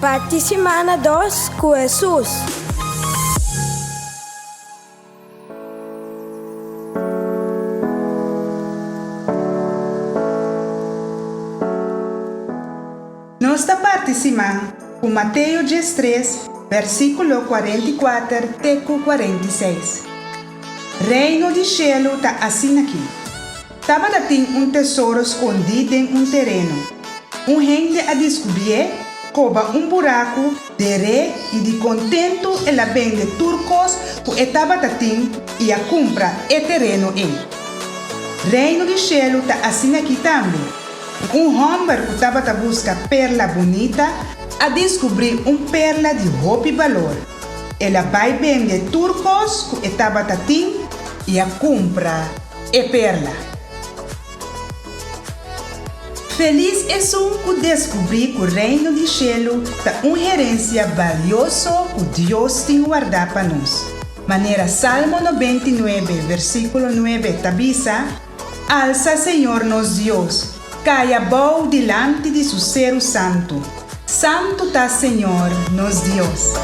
Parti simana dos ku Hesus. Nos ta parti siman ku Mateo 13, versíkulo 44 te ku 46. Reino di shelu ta asin'akí. Tabata tin un tesoro skondí den un tereno. Un hende a diskubrié, koba un buraku, der'é i di kontentu el a bende tur kos ku e tabata tin i a kumpra e tereno ei. Reino di shelu ta asin'akí tambe. Un hòmber ku tabata buska perla bunita a diskubrí un perla di hopi balor. El a bai bende tur kos ku e tabata tin i a kumpra e perla. Felis esun ku deskubrí ku Reino di shelu ta un herensia balioso ku Dios tin wardá pa nos. Manera Salmo 99 versíkulo 9 ta bisa, Alsa Señor nos Dios, kai abou dilanti di su seru santu. Santu ta Señor nos Dios.